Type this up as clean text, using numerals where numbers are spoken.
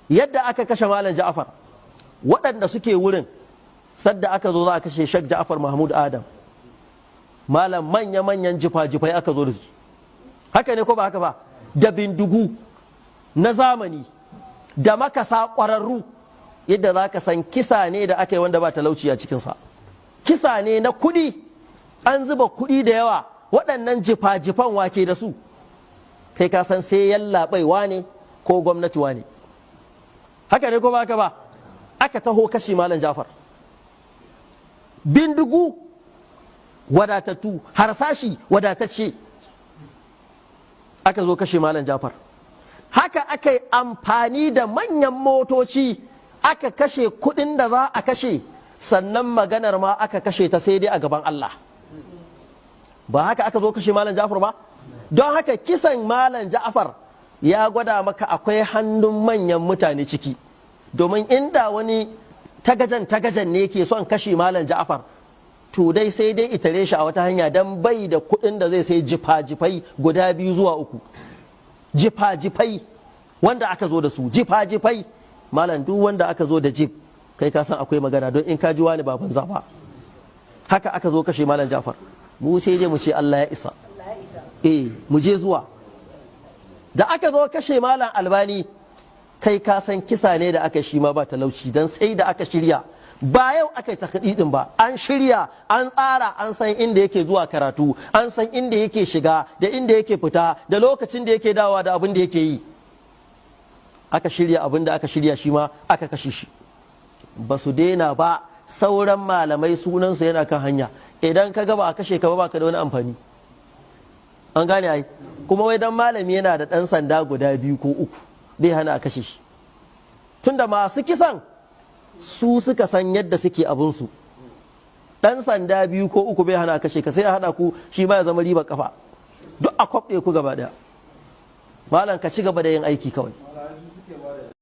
Yadda aka kashe Malam Ja'far, waɗanda suke wurin sadda aka zo za a kashe Sheikh Ja'far Mahmud Adam, malam, manya-manyan jifa-jifai aka zo da su. Haka ne ko ba haka ba? Da bindigu na zamani da makasa ƙwararru, yadda za ka san kisa ne da aka yi wanda ba talauci a cikinsa. Kisa ne na kuɗi, an zuba kuɗi da yawa. Waɗannan jifa-jifan wake da su? Kai ka san sai yallaɓaiwa ne ko gwamnati ne. Haka ne ko ba haka ba? Aka taho kashi Malam Jafar, bindigu wadatattu, harsashi wadatacce, aka zo kashe Malam Jafar. Haka aka yi amfani da manyan motoci, aka kashe kudin da za a kashe, sannan maganar ma aka kashe ta, sai dai a gaban Allah. Ba haka aka zo kashe Malam Jafar ba? Don haka kisan Malam Jafar ya gwada maka akwai hannun manyan mutane ciki, domin inda wani tagajan tagajan ne ke son kashe Malam Ja'far, to dai sai dai itare shi a wata hanya, don bai da kuɗin da zai sai jifa-jifai guda biyu zuwa uku. Jifa-jifai wanda aka zo da su, jifa-jifai, malam, duk wanda aka zo da jib, kai ka san akwai magana, don in ka ji wani ba banza ba. Haka aka zo kashe Malam Ja'far. Mu sai dai mu ce Allah ya isa. Eh, mu je zuwa. Da aka zo kashe Malam Albani, kai ka san kisa ne da aka shi ma ba talauci, don sai da aka shirya. Ba yau aka yi takadidin ba, an shirya, an tsara, an san inda yake zuwa karatu, an san inda yake shiga da inda yake fita, da lokacin da yake dawowa, da abin da yake yi. Aka shirya abin da aka shirya, shi ma aka kashe shi. Ba su daina ba. Sauran malamai sunansu yana kan hanya. Idan ka ga ba a kashe ka ba, baka da wani amfani. An gane ai. Kuma wai dan malami yana da ɗan sanda guda biyu ko uku bai hana a kashe shi, tunda masu kisan su suka san yadda suke abinsu. Ɗan sanda biyu ko uku bai hana a kashe ka, sai a haɗa ku, shi ma ya zama riba kafa, duk a kwabɗe ku gaba ɗaya. Malam, ka ci gaba da yin aiki kawai.